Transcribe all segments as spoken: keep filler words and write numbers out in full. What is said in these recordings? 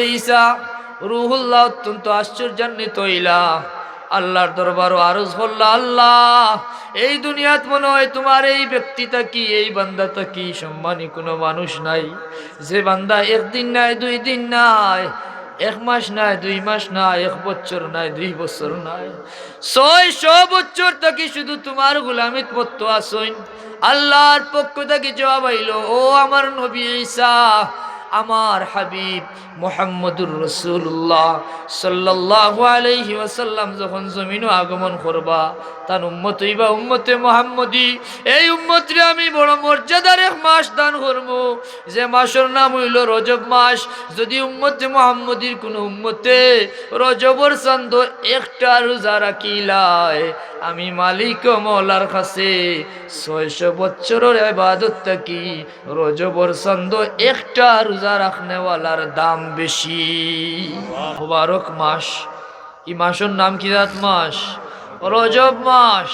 ঈসা রুহুল্লাহ অত্যন্ত আশ্চর্যান্বিত অইলা, আল্লাহর দরবারো আরজ করলা, "আল্লাহ, এই দুনিয়াত মনে হয় তুমার এই ব্যক্তি থাকি, এই বান্দা থাকি সম্মানী কুনু মানুষ নাই, যে বান্দা একদিন নাই, দুই দিন নাই, এক মাস নাই, দুই মাস নাই, এক বছর নাই, দুই বছর নাই, ছয়শ বছর থাকি শুধু তুমার গোলামিত মত্ত আছইন।" আল্লাহর পক্ষ থাকি জবাব আইলো, "ও আমার নবী ঈসা, আমার হাবিব মুহাম্মদুর রাসূলুল্লাহ সাল্লাল্লাহু আলাইহি ওয়াসাল্লাম যখন জমিনো আগমন করবা, তান উম্মত অইবা উম্মতে মুহাম্মদী। এই উম্মতরে আমি বড় মর্যাদার এক মাস দান করমু, যে মাসর নাম অইলো রজব মাস। যদি উম্মতে মুহাম্মদীর কুনু উম্মতে রজবর চান্দো একটা রোজা রাখিলায়, আমি মালিক ও মওলার কাছে ছয়শ বছরর ইবাদত থাকি রজবর চান্দো একটা রোজা রাখনেওয়ালার দাম বেশি।" মুবারক মাস। ই মাসর নাম কি জাত মাস? রজব মাস।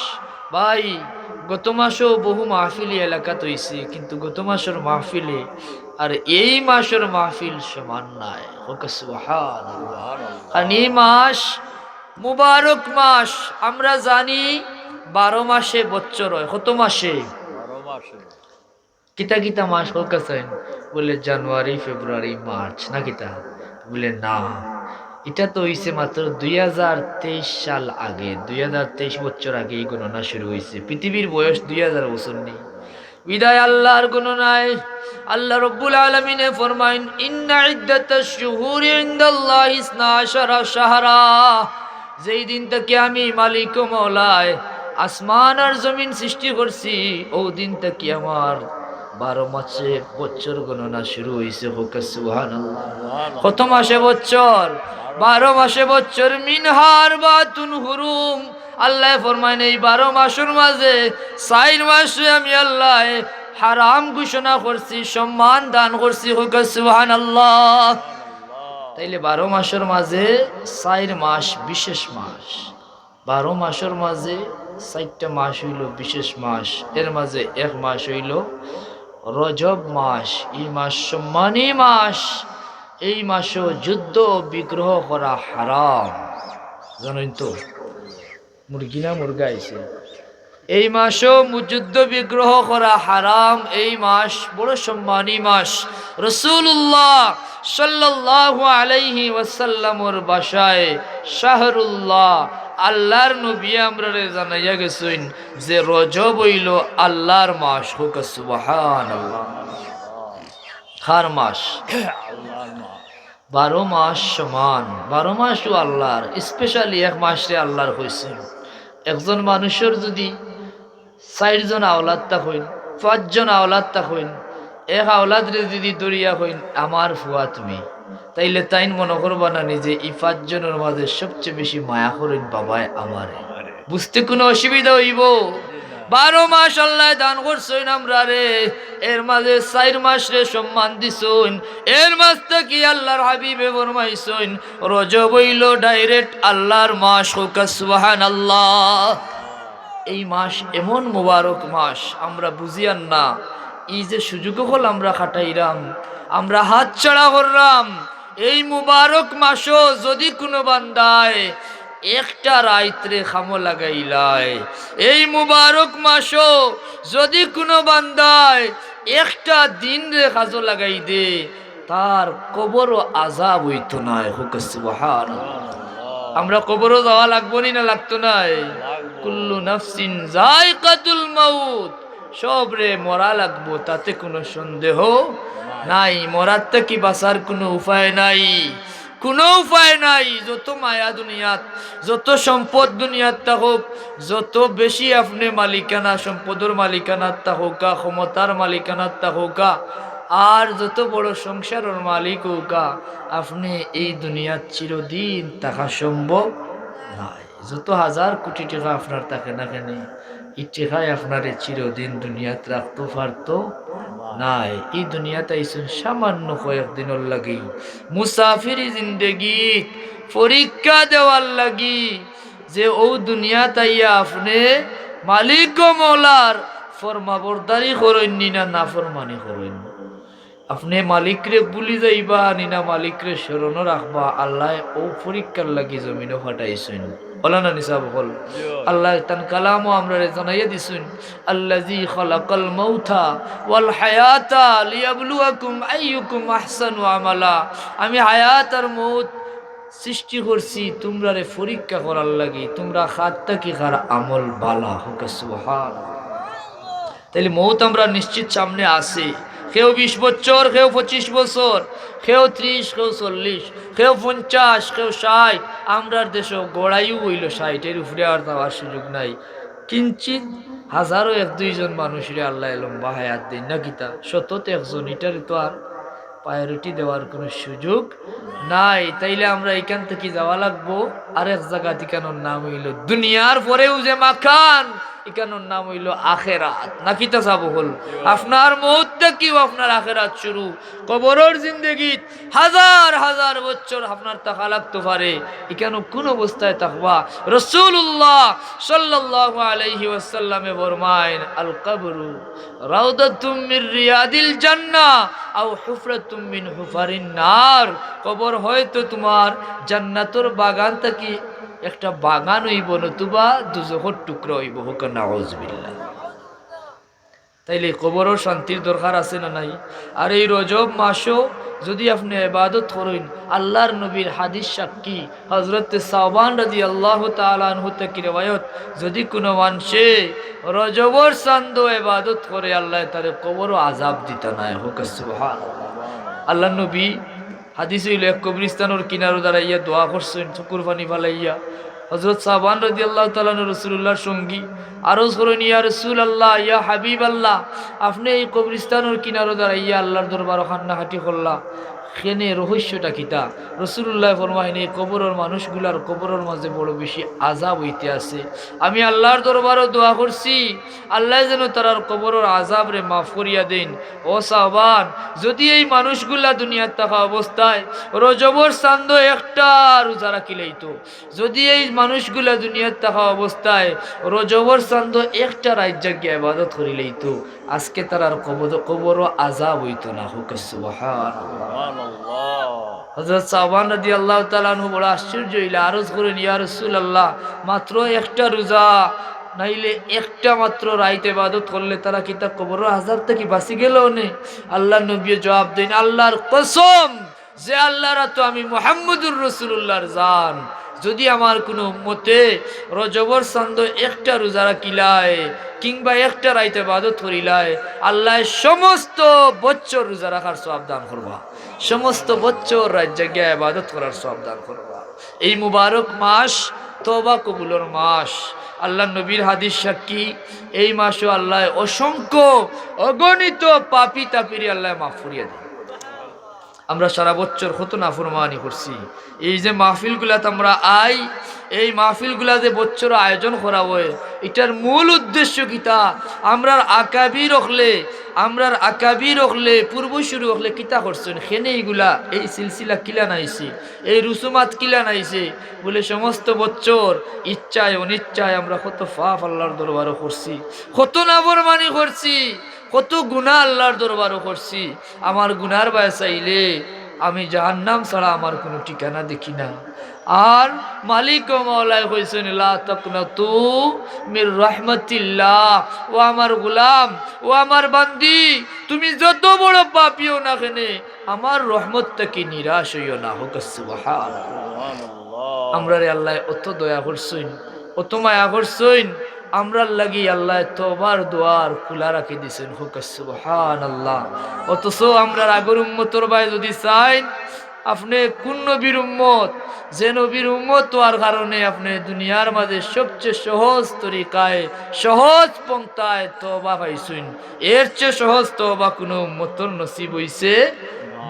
ভাই, গত মাসও বহু মাহফিল ই এলাকাত অইছে, কিন্তু গত মাসর মাহফিলে আর এই মাসর মাহফিল সমান নায়। কউক্কা সুবহানাল্লাহ। কারণ ই মাস মুবারক মাস, আমরা জানি বারো মাসে বছর হয়। কত মাসে? বারো মাসে। কিতা কিতা মাস কউক্কা চাইন? বুলে জানুয়ারি, ফেব্রুয়ারি, মার্চ, না কিতা? বুলে না, ইটা তো অইছে মাত্র দুই হাজার তেইশ সাল আগে, দুই হাজার তেইশ বছর আগে ই গণনা শুরু অইছে। পৃথিবীর বয়স দুই হাজার বছর নি। বিদায় আল্লাহর গণনায় আল্লাহ রব্বুল আলামিনে ফরমাইন, "ইন্না ইদ্দাতাশ শুহুরি ইনদাল্লাহি ইসনা আশারা শাহরা।" যেই দিন থাকি আমি মালিক ও মওলায় আসমান আর জমিন সৃষ্টি করছি, অউ দিন থাকি আমার বারো মাসে বছর গণনা শুরু অইছে। কউক্কা সুবহানাল্লাহ। কত মাসে বছর? বারো মাসে বছর। মিনহা আরবাতুন হুরুম। আল্লায় ফরমাইন, এই বারো মাসর মাঝে চাইর মাসরে আমি আল্লায় হারাম ঘোষণা করছি, সম্মান দান করছি। কউক্কা সুবহানাল্লাহ। তাইলে বারো মাসর মাঝে চাইর মাস বিশেষ মাস। বারো মাসর মাঝে চাইরটা মাস অইলো বিশেষ মাস, এর মাঝে এক মাস অইলো রজব মাস। ই মাস সম্মানী মাস, এই মাসো যুদ্ধ বিগ্রহ করা হারাম। জানইন তো, মুরগি না মুরগা আইছে। এই মাসো মু-, যুদ্ধ বিগ্রহ করা হারাম। এই মাস বড় সম্মানী মাস। রাসূলুল্লাহ সাল্লাল্লাহু আলাইহি ওয়াসাল্লামর ভাষায় শাহরুল্লাহ, আল্লাহর নবী আমরারে জানাইয়া গেছইন যে রজব অইলো আল্লাহর মাস। কউক্কা সুবহানাল্লাহ। কার মাস? বারো মাস সমান, বারো মাসও আল্লাহর, specially এক মাসরে আল্লাহর কইছে। একজন মানুষর যদি চাইরজন আওলাদ থাকইন, পাঁচজন আওলাদ থাকইন, এক আওলাদরে যদি ধরিয়া কইন, "আমার ফুয়া তুমি", তাইলে তাইন মনো করবা না নি যে ই পাঁচজনর মাঝে সবচেয়ে বেশি মায়া করইন বাবায় আমারে? বুঝতে কুনু অসুবিধা অইবো? বারো মাস আল্লায় দান করছইন আমরারে, এর মাঝে চাইর মাসরে সম্মান দিছইন। এর মাঝ থাকি আল্লাহর হাবিবে ফরমাইছইন, রজব অইলো direct আল্লাহর মাস। কউক্কা সুবহানাল্লাহ। এই মাস এমন মুবারক মাস, আমরা বুঝিয়ার না। ই যে সুযোগ অকল আমরা খাটাইরাম, আমরা হাতছাড়া কররাম। এই মুবারক মাসো যদি কুনু বান্দায় একটা রাইতরে কামো লাগাইলায়, এই মুবারক মাসো যদি কুনু বান্দায় একটা দিনরে কাজো লাগাই দে, তার কবরও আজাব অইতো নায়। কউক্কা সুবহানাল্লাহ। আমরা কবরো যাওয়া লাগবো নি না লাগতো নায়? লাগবো। কুল্লু নাফসিন যায়কাতুল মাউত, সবরে মরা লাগবো, তাতে কুনু সন্দেহ নাই। মরার থাকি বাঁচার কুনু উপায় নাই, কুনু উপায় নাই। যত মায়া দুনিয়াত, যত সম্পদ দুনিয়াত থাকউক, যত বেশি আপনে মালিকানা, সম্পদর মালিকানাত থাকউক্কা, ক্ষমতার মালিকানাত থাকউক্কা, আর যত বড় সংসারর মালিক অউক্কা, আপনে এই দুনিয়াত চিরদিন থাকা সম্ভব নায়। যত হাজার কুটি টেকা আপনার থাকে না কেনে, ই টেকায় আপনারে চিরদিন দুনিয়াত রাখতো পারতো নায়। ই দুনিয়াত আইছইন সামান্য কয়েকদিনর লাগি, মুসাফিরি জিন্দেগি, পরীক্ষা দেওয়ার লাগি, যে অউ দুনিয়াত আইয়া আপনে মালিক ও মওলার ফরমাবরদারি করইন নি না নাফরমানি করইন। আপনে মালিকরে ভুলি যাইবা নি না মালিকরে স্মরণও রাখবা, আল্লায় অউ পরীক্ষার লাগি জমিনো পাঠাইছইন। অলা না নি সাব অকল? আল্লায় তান কালামো আমরারে জানাইয়া দিছইন, "আল্লাযী খালাকাল মাউতা ওয়াল হায়াতা লিয়াবলুয়াকুম আইয়ুকুম আহসানু আমালা।" আমি হায়াত আর মউত সৃষ্টি করছি তুমরারে পরীক্ষা করার লাগি, তুমরা কার থাকি কার আমল বালা। কউক্কা সুবহানাল্লাহ। তাইলে মউত আমরার নিশ্চিত সামনে আছে। কেউ বিশ বছর, কেউ পঁচিশ বছর, কেউ ত্রিশ, কেউ চল্লিশ, কেউ পঞ্চাশ, কেউ ষাইট। আমরার দেশো গড়াইও অইলো ষাইট, এর উপরে আর যাওয়ার সুযোগ নাই। কিঞ্চিত হাজারো এক দুইজন মানুষরে আল্লায় লম্বা হায়াত দেইন না কিতা, শতত একজন, ইটারে তো আর priority দেওয়ার কুনু সুযোগ নাই। তাইলে আমরা ইখান থাকি যাওয়া লাগবো আরেক জাগাত, ইখানর নাম অইলো দুনিয়ার পরেও যে মাকান, ইখানর নাম অইলো আখেরাত। না কিতা সাব অকল? আপনার মউত থাকিউ আপনার আখেরাত শুরু। কবরর জিন্দেগিত হাজার হাজার বছর আপনার থাকা লাগতো পারে, ইখানো কুন অবস্থায় থাকবা? রাসূলুল্লাহ সাল্লাল্লাহু আলাইহি ওয়াসাল্লামে ফরমাইন, "আল কবরু রাউদাতুম মিন রিয়াদিল জান্নাহ আও হুফরাতুম মিন হুফারিন নার।" কবর হয়তো তুমার জান্নাতর বাগান থাকি একটা বাগান অইবো, নতুবা দুজখর টুকরা অইবো। কউক্কা নাউজুবিল্লাহ। তাইলে কবরর শান্তির দরকার আছে না নাই? আর এই রজব মাসো যুদি আপনে ইবাদত করইন, আল্লার নবীর হাদিস সাক্ষী, হযরতে সাওবান রাদিয়াল্লাহু তাআলা আনহু থাকি রেওয়ায়ত, যুদি কুনু মানষে রজবর চান্দো ইবাদত করে, আল্লায় তারে কবরো আযাব দিতা নায়। কউক্কা সুবহানাল্লাহ। আল্লার নবী হাদিস অইলো, এক কবরস্থানর কিনারো দাঁড়াইয়া দোয়া করছইন, চকুর পানি ফালাইয়া। হযরত সাওবান রাদিয়াল্লাহু তাআলা আনহু রাসূলুল্লাহর সঙ্গী, আরজ করইন, "ইয়া রাসূলুল্লাহ, ইয়া হাবিবাল্লাহ, আপনে এই কবরস্থানর কিনারো দাঁড়াইয়া আল্লার দরবারো কান্নাকাটি করলা, কেনে, রহস্যটা কিতা?" রাসূলুল্লায় ফরমাইন, "এই কবরর মানুষগুলার কবরর মাঝে বড় বেশি আযাব অইতে আছে। আমি আল্লার দরবারো দোয়া করছি, আল্লায় যেন তারার কবরর আযাবরে মাফ করিয়া দেইন।" ও সাওবান, যুদি এই মানুষগুলা দুনিয়াত থাকা অবস্থায় রজবর চান্দো একটা রোজা রাখিলাইতো, যুদি এই মানুষগুলা দুনিয়াত থাকা অবস্থায় রজবর চান্দো একটা রাইত জাগিয়া ইবাদত করিলাইতো, আজকে তারার কবর-, কবরো আযাব অইতো না। কউক্কা সুবহানাল্লাহ। সুবহানাল্লাহ। হযরত সাওবান রাদিয়াল্লাহু তাআলা আনহু বড় আশ্চর্য অইলা, আরজ করইন, "ইয়া রাসূলুল্লাহ, মাত্র একটা রোজা, নাইলে একটা মাত্র রাইত ইবাদত করলে তারা কিতা কবরর আযাব থাকি বাঁচি গেলো নে?" আল্লার নবীয়ে জবাব দেইন, "আল্লার কসম, যে আল্লার আতো আমি মুহাম্মদুর রাসূলুল্লাহর জান, যুদি আমার কুনু উম্মতে রজবর চান্দো একটা রোজা রাখিলায় কিংবা একটা রাইত ইবাদত করিলায়, আল্লায় সমস্ত বছর রোজা রাখার সওয়াব দান করবা, সমস্ত বছর রাইত জাগিয়া ইবাদত করার সওয়াব দান করবা।" এই মুবারক মাস তওবা কবুলর মাস। আল্লার নবীর হাদিস সাক্ষী, এই মাসো আল্লায় অসংখ্য অগণিত পাপী তাপীরে আল্লায় মাফ করিয়া দেইন। আমরা সারা বছর কত নাফরমানি করছি। এই যে মাহফিলগুলাত আমরা আই, এই মাহফিলগুলা যে বছর আয়োজন করা অয়, ইটার মূল উদ্দেশ্য কিতা? আমরার আকাবির অকলে, আমরার আকাবির অকলে, পূর্বসূরি অকলে কিতা করছইন? কেনে ইগুলা, এই সিলসিলা কিলান আইছে, এই রুসুমাত কিলান আইছে? বলে, সমস্ত বছর ইচ্ছায় অনিচ্ছায় আমরা কত পাপ আল্লার দরবারো করছি, কত নাফরমানি করছি, কত গুনা আল্লার দরবারো করছি। আমার গুনার বায় চাইলে আমি জাহান্নাম ছাড়া আমার কুনু ঠিকানা দেখি না। আর মালিক ও মাওলায় কইছইন, "লা তাকনাতু মির রাহমাতিল্লাহ।" ও আমার গোলাম, ও আমার বান্দি, তুমি যত বড় পাপী অও না কেনে, আমার রহমত থাকি নিরাশ অইও না। কউক্কা সুবহানাল্লাহ। সুবহানাল্লাহ। আমরারে আল্লায় অত দয়া করছইন, অত মায়া করছইন, আমরার লাগি আল্লায় তওবার দুয়ার খুলা রাখি দিছইন। কউক্কা সুবহানাল্লাহ। অথচ আমরার আগর উম্মতর বায় যুদি চাইন, আপনে কুন নবীর উম্মত? যে নবীর উম্মত অওয়ার কারণে আপনে দুনিয়ার মাঝে সবচেয়ে সহজ তরিকায়, সহজ পন্থায় তওবা পাইছইন। এর চেয়ে সহজ তওবা কুনু উম্মতর নসিব অইছে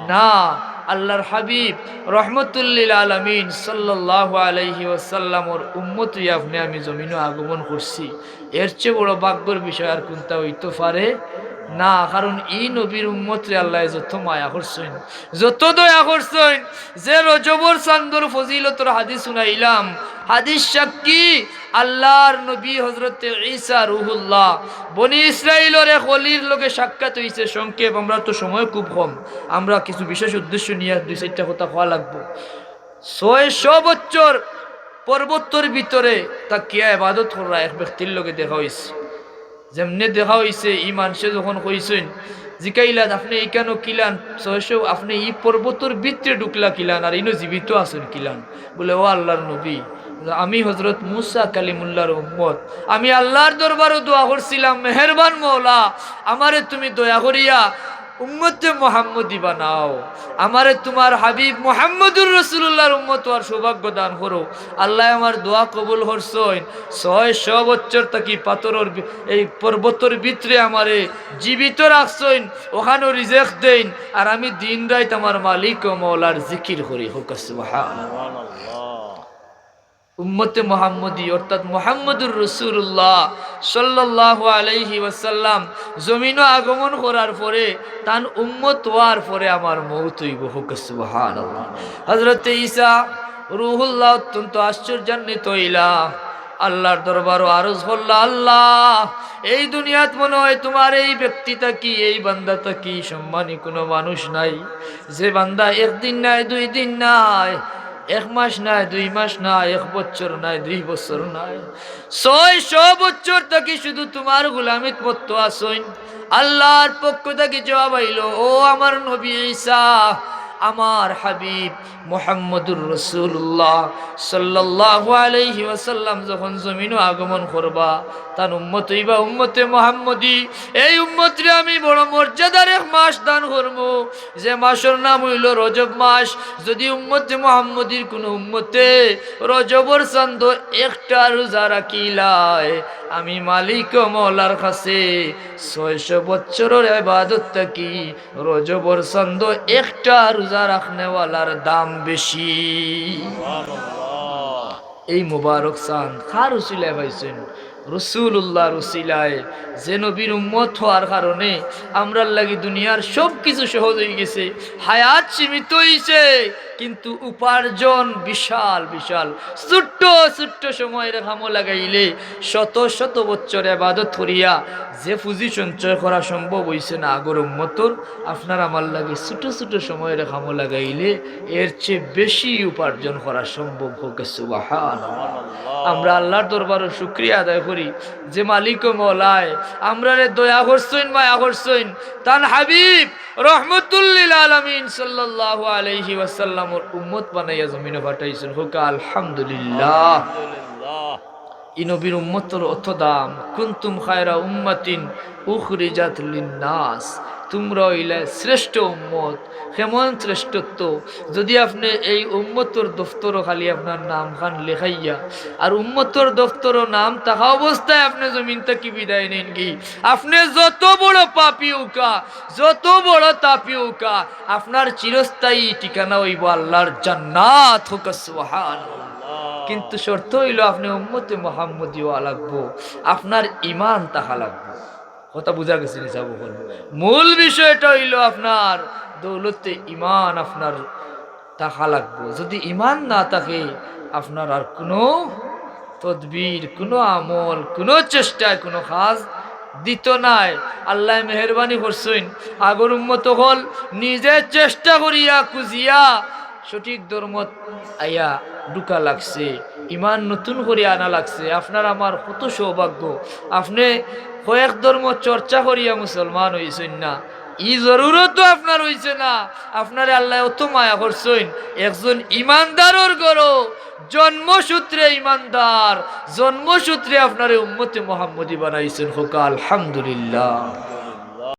না। আল্লার হাবিব রহমতুল্লিল আলামিন সাল্লাল্লাহু আলাইহি ওয়াসাল্লামর উম্মত অইয়া আপনে আমি জমিনো আগমন করছি। এর চেয়ে বড় ভাগ্যর বিষয় আর কুনটা অইতো পারে না। কারণ ই নবীর উম্মতরে আল্লায় যত মায়া করছইন, যত দয়া করছইন, যে রজবর চান্দর ফজিলতর হাদিস হুনাইলাম, হাদিস সাক্ষী, আল্লাহর নবী হযরতে ঈসা রুহুল্লাহ, বনি ইসরাইলর এক ওলির লগে সাক্ষাৎ অইছে। সংক্ষেপ, আমরা তো সময় খুব কম, আমরা কিছু বিশেষ উদ্দেশ্য নিয়া দুই চাইরটা কথা কওয়া লাগবো। ছয়শ বছর পর্বতর ভিতরে থাকিয়া ইবাদত কররা এক ব্যক্তির লগে দেখা অইছে। যেমনে দেখা অইছে, ই মানষে যখন কইছইন, জিকাইলা, "আপনে ইকানো কিলান? ছয়শ, আপনে ই পর্বতর ভিতরে ঢুকলা কিলান, আর ইনো জীবিত আছইন কিলান?" বলে, "ও আল্লাহর নবী, আমি হযরত মুসা কালিমুল্লাহর উম্মত। আমি আল্লাহর দরবারো দোয়া করছিলাম, মেহেরবান মওলা, আমারে তুমি দয়া করিয়া উম্মতে মুহাম্মদী বানাও, আমারে তুমার হাবিব মুহাম্মদুর রাসূলুল্লাহর উম্মত অওয়ার সৌভাগ্য দান করো।" আল্লায় আমার দোয়া কবুল করছইন। ছয়শ বছর থাকি পাথরর ভি-, এই পর্বতর ভিতরে আমারে জীবিত রাখছইন, অখানো রিজেক দেইন, আর আমি দিন রাইত আমার মালিক ও মওলার জিকির করি। কউক্কা সুবহানাল্লাহ। উম্মতে মুহাম্মদী অর্থাৎ মুহাম্মদুর রাসূলুল্লাহ সাল্লাল্লাহু আলাইহি ওয়াসাল্লাম জমিনো আগমন করার পরে, তান উম্মত অওয়ার পরে আমার মউত অইবো। কউক্কা সুবহানাল্লাহ। হযরতে ঈসা রুহুল্লাহ অত্যন্ত আশ্চর্যান্বিত অইলা, আল্লাহর দরবারো আরজ করলা, "আল্লাহ, এই দুনিয়াত মনে হয় তুমার এই ব্যক্তি থাকি, এই বান্দা থাকি সম্মানী কুনু মানুষ নাই, যে বান্দা একদিন নাই, দুই দিন নাই, এক মাস নাই, দুই মাস নাই, এক বছর নাই, দুই বছর নাই, ছয়শ বছর থাকি শুধু তুমার গোলামিত মত্ত আছইন।" আল্লাহর পক্ষ থাকি জবাব আইলো, "ও আমার নবী ঈসা, আমার হাবিব মুহাম্মদুর রাসূলুল্লাহ সাল্লাল্লাহু আলাইহি ওয়াসাল্লাম যখন জমিনো আগমন করবা, তান উম্মত অইবা উম্মতে মুহাম্মদী। এই উম্মতরে আমি বড় মর্যাদার এক মাস দান করমু, যে মাসর নাম অইলো রজব মাস। যদি উম্মতে মুহাম্মদীর কুনু উম্মতে রজবর চান্দো একটা রোজা রাখিলায়, আমি মালিক ও মওলার কাছে ছয়শ বছরর ইবাদত থাকি রজবর চান্দো একটা রোজা রাখনেওয়ালার দাম বেশি।" এই মোবারক চান কার উসিলায় পাইছইন? রাসূলুল্লাহর উসিলায়। যে নবীর উম্মত অওয়ার কারণে আমরার লাগি দুনিয়ার সব কিছু সহজ অইগেছে, হায়াত সীমিত অইছে, কিন্তু উপার্জন বিশাল বিশাল। ছোট্ট ছোট্ট সময়র কামো লাগাইলে শত শত বছর ইবাদত করিয়া যে পুঁজি সঞ্চয় করা সম্ভব অইছে না আগর উম্মতর, আপনার আমার লাগি ছোট ছোট সময়র কামো লাগাইলে এর চেয়ে বেশি উপার্জন করা সম্ভব। কউক্কা সুবহানাল্লাহ। আমরা আল্লাহর দরবারো শুকরিয়া আদায় করি যে মালিক ও মওলায় আমরারে দয়া করছইন, মায়া করছইন, তান হাবিব রহমতুল্লিল আলামিন সাল্লাল্লাহু আলাইহি ওয়াসাল্লামর উম্মত বানাইয়া জমিনো পাঠাইছইন। কউক্কা আলহামদুলিল্লাহ। ই নবীর উম্মতর অত দাম। "কুনতুম খায়রা উম্মাতিন উখরিজাত লিন্নাস।" তুমরা অইলায় শ্রেষ্ঠ উম্মত। কেমন শ্রেষ্ঠত্ব? যদি আপনে এই উম্মতর দফতরো খালি আপনার নামখান লেখাইয়া, আর উম্মতর দফতরো নাম থাকা অবস্থায় আপনে জমিন থাকি বিদায় নেইনগি, আপনে যত বড় পাপী অউক্কা, যত বড় তাপী অউক্কা, আপনার চিরস্থায়ী ঠিকানা অইবো আল্লাহর জান্নাত। কউক্কা সুবহানাল্লাহ। কিন্তু শর্ত অইলো আপনে উম্মতে মুহাম্মদী অওয়া লাগবো, আপনার ইমান থাকা লাগবো। কথা বুঝা গেছে নি সাব অকল? মূল বিষয়টা অইলো আপনার দৌলতে ইমান আপনার থাকা লাগবো। যদি ইমান না থাকে, আপনার আর কুনু তদবির, কুনু আমল, কুনু চেষ্টায় কুনু কাজ দিতো নায়। আল্লায় মেহেরবানি করছইন, আগর উম্মত অকল নিজে চেষ্টা করিয়া খুঁজিয়া সঠিক ধর্মত আইয়া ঢুকা লাগছে, ইমান নতুন করি আনা লাগছে। আপনার আমার কত সৌভাগ্য, আপনে কয়েক ধর্ম চর্চা করিয়া মুসলমান অইছইন না, ই জরুরতও আপনার অইছে না। আপনারে আল্লায় অত মায়া করছইন, একজন ইমানদারর ঘরো জন্মসূত্রে ইমানদার, জন্মসূত্রে আপনারে উম্মতে মুহাম্মদী বানাইছইন। কউক্কা আলহামদুলিল্লাহ।